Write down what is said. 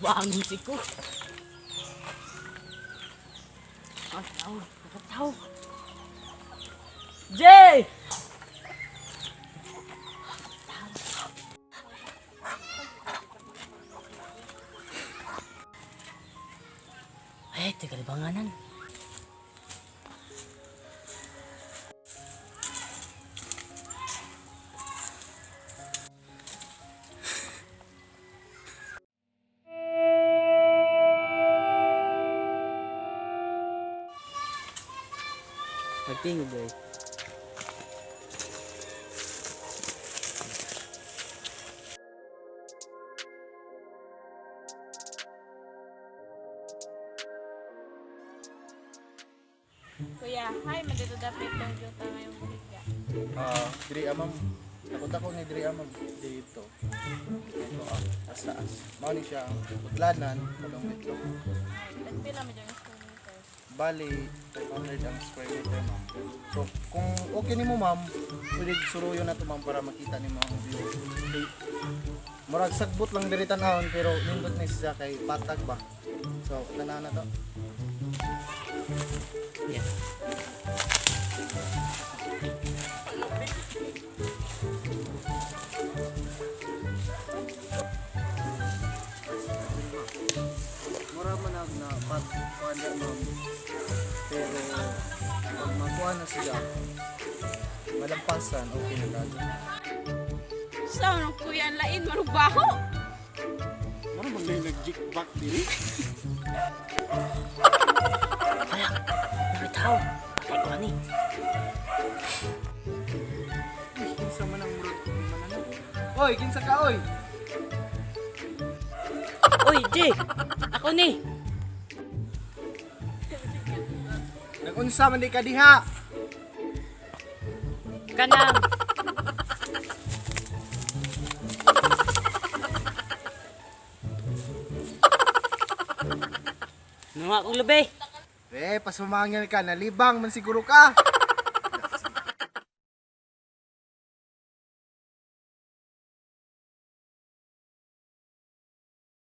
Bangon si ko. Ay, tao, nakataw. Jay! Ay, tagalibanganan. Pagtingog, guys. Kuya, hi, mandito dapat itong juta ngayong buligya. Ah, diri amam. Takot ako ni diri amam dito. Ito ah, taas taas. Mao ni siya ang putlanan padong dito. Tagpila mo dyan yung square meter. Bali 500 ang square meter, ma'am. So kung okay nimo, ma'am, pwede suruyon na to, ma'am, para makita nimo ang view. Okay. Murag sagbot lang diri tan-awon pero nindot ni siya kay patag ba. So tanaw na to. Yeah. Mura man ang na pat kuan na, ma'am. Pero pag makuha na siya, malampasan, okay na lalo. Sa anong kuya, ang lain, marubaho! Mura man lang nag-jikback diri. Wala, nakitaw. Patay ko ani. Uy, kinsa man ang murag mananap. Oy, kinsa ka oy? Uy, Jay! Ako ni! Nagunsa man di ka diha? Kanang! Nuha kong lubi. Eh, pasumangil ka, nalibang man siguro ka.